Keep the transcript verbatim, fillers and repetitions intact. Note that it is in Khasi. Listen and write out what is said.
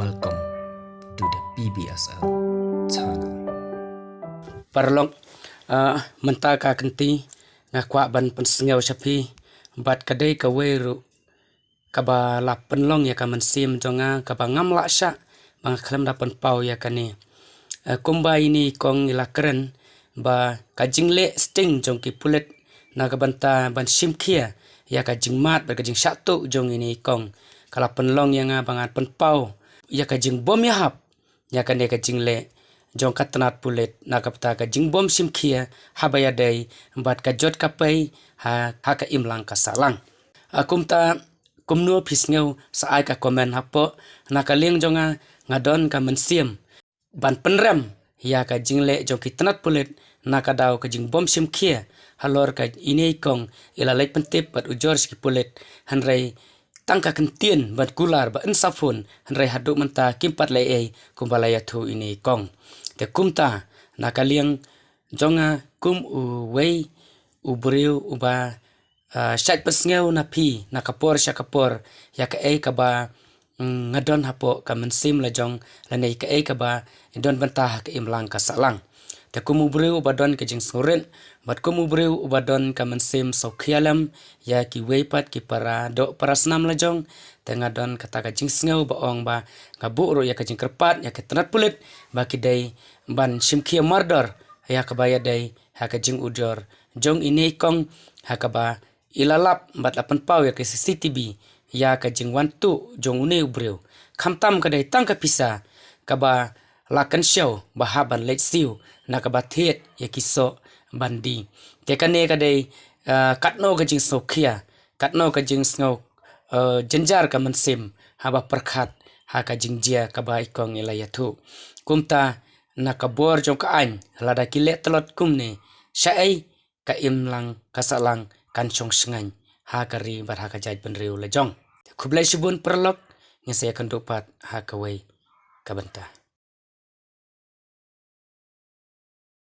Welcome to the P B S L channel. Paralok, uh, mynta ka kynti nga kwah ban pynsngew sha phi bad ka dei kawei ruh kaba la pynlong ïa ka mynsiem jong nga kaba ngam lah shah ba nga khlem da pynpaw ïa kane. Eh, kumba ine i kong i la kren ba ka jingleh sting jong ki pulit na ka bynta ban shim khia ïa ka jingmad bad ka jingshah tuh jong ine i kong ka la pynlong ïa nga ba ngan pynpaw ïa ka jingbym ïahap ïa kane ka jingleh jong ka tnat pulit na ka bynta ka jingbym shim khia haba ïadei bad ka jot ka pei ha, ha ka imlang ka sahlang. Ah, kumta kumno phi sngew sa ai ka comment hapoh. Na ka liang jong nga, nga don ka mynsiem ban pynrem ïa ka jingleh jong ki tnat pulit na ka daw ka jingbym shim khia halor ka ine i kong i la leit pyntip bad ujor sha ki pulit, hynrei tang ka ktien ban kular ba yn sa phone, hynrei haduh mynta kim pat leh ei kumba la ïathuh ine i kong. Te kumta na ka liang jong nga kum uwei u briew uba, ah, shait pynsngew na phi na ka por sha ka por ïa kaei kaba, mm, nga don hapoh ka mynsiem la jong lane kaei kaba don bynta ha ka imlang ka sahlang. Te kum u briew uba don ka jingsngewrit bad kum u briew uba don ka mynsiem sngewkhia lem ïa kiwei pat ki para doh para snam la jong, te nga don kata ka jingsngew ba ong ba nga buh ruh ïa ka jingkyrpad ïa ka tnat pulit ba ki dei ban shim khia mardor ïa kaba ïadei ha ka jingujor jong ine i kong ha kaba i la lap bad la pynpaw ïa ka C C T V ïa ka jingwan tuh jong une u briew. Khamtam ka dei tang ka pisa kaba la kynshew ba hap ban leit siew na kaba thied ïa ki soh ban die. Te kane ka dei, eh, katno ka jingsngewkhia, katno ka jingsngew, eh, jynjar ka mynsiem haba pyrkhat ha ka jingjia kaba i kong i la ïathuh. Kumta na ka bor jong ka aiñ lada ki leh tlot kumne, shaei ka imlang ka sahlang kan shong shngaiñ ha ka ri bad ha ka jaitbynriew la jong. Khublei shibun paralok, ngin sa ïakynduh pat ha kawei ka bynta.